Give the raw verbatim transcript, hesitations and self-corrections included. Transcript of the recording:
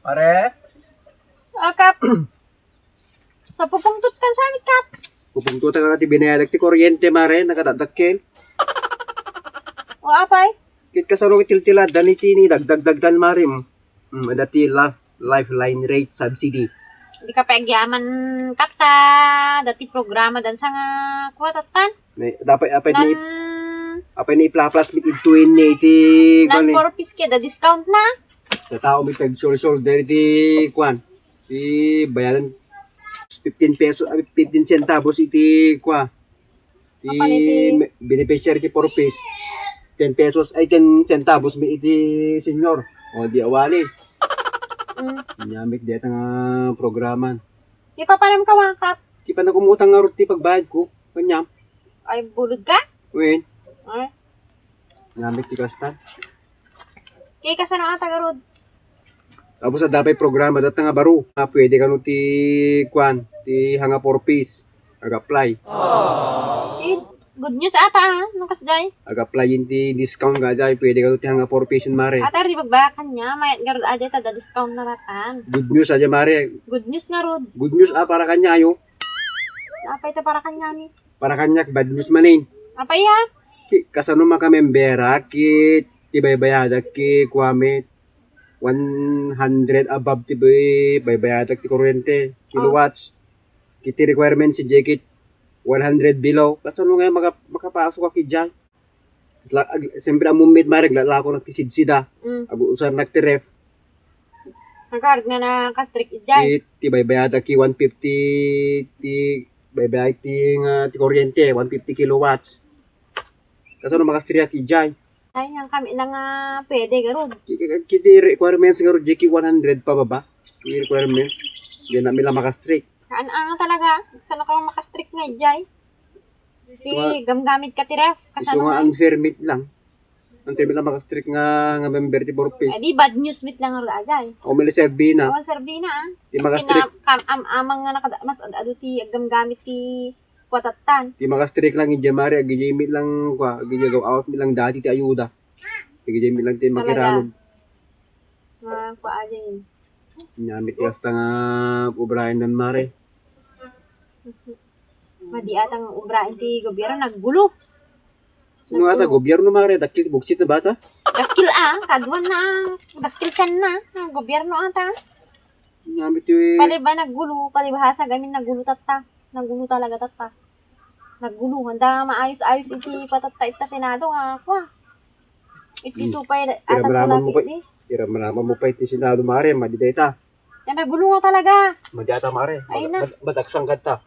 Pare? O, Kap. Sa pupungtot kan sa amin, Kap. Pupungtot ka ti binayadak ti kuryente, mare, nakadakdakkel. O, apay? Ket kasano itiltilad, dani ti ni dagdagdagdan, mare. Mm, adda ti la-, lifeline rate subsidy. Di ka pay agyaman, Kap, ta dati programa dan sa nga kuwatattan. Ne, dapat apay ni, apay ni iplaplas mi iti twenty iti, kuwan, eh. Four Ps kaya da discount na. Sa tao mi tagsolsol diri ti kuwan. Ti bayadan fifteen pesos, ay, fifteen centavos iti kuwan. Ti beneficiary ti four Ps. Ten pesos, ay, ten centavos mi iti senior. O, di awali. Mm. Nyamit deta nga programan. Ipapanem ka, Kap. Ti panagumutang ngarud ti pagbayad ko. Kanyam. Ay, bulod ka? Wen. Ay. Nyamit ti kasta. Kaya kasano ata, garud? Tapos adda pay programa, data nga baro. Ah, pwede kano ti, kuwan, ti hanga four Ps. Ag-apply. Eh, good news ata, ah, no kasjay? Ag-apply yun ti discount nga jay. Pwede kano ti hanga four Ps, mare. Ata, di bagbaga kanya, mayat garud ajay, ta da discount na ratan. Good news aja, mare. Good news ngarud. Good news, ah, para kanya, ayo. Apay ta para kanya ni? Para kanya, bad news manin. Apay, ha? Ki-, kasano makamembera, ki, ti baybayadak, ki, kuwami, one hundred above ti bay-, baybayadak ti kuryente, kilowatts. Kiti requirements ti jacket, one hundred below. Kasano nga maka-, makapasok ka kijay? Kasla-, ag-, siyempre, ammom met, mare, aglalako na ti sidsida. Mm. Ag-usar na ti ref. Nagkarit nga nakastrict ijay. Ti, ti baybayada ki one fifty, ti baybayada ti nga, ti kuryente, one fifty kilowatts. Kasano makastrict ijay? Ay, nga kami na nga pwede, garud. Ki-, ki-, kiti requirements ngarud, jay ki one hundred pababa. Ti requirements. Di na mila makastrict. Haan, ah, talaga. Saan ka makastrict nga, jay? Ti gamgamit ka ti ref. Isu nga unfair met lang. Unfair met lang makastrict nga, nga member ti four Ps. Adi, bad news met lang nga, jay. O, mila serbi na. O, serbi na, ah. Di makastrict. Kina-, kam-, am-, amang nga nakada-, mas ad-, adu ti aggamgamit ti kuwatattan. Ti makastrict lang ijay, mare, agidiay met lang, kuwa, agidiay go out met lang dati ti ayuda. Agidiay met lang ti makiranog. Nga, kuwa, ajay. Nyamit ti kasta nga obraen dan, mare. Madi ata nga obraen ti gobierno, naggulo. Sino ata gobierno, mare? Dakkel ti bugsit na bata? Dakkel, ah, kaduan na, dakkel tian na, ah, gobierno ata. Nyamit ti. Paliba naggulo, palibhasa gamin naggulo tatta. Naggulo talaga tatta. Naggulo. Anda maayos-ayos iti patatta ita Senado nga, kwa. Iti Hmm. Tupay, atat Iramraman mo pa, lagi ni. Iramraman mo pa iti Senado, mare, madi dayta. Yan, naggulo nga talaga. Madi ata, mare. Ay, na. Mad-, mad-, madaksang kadta.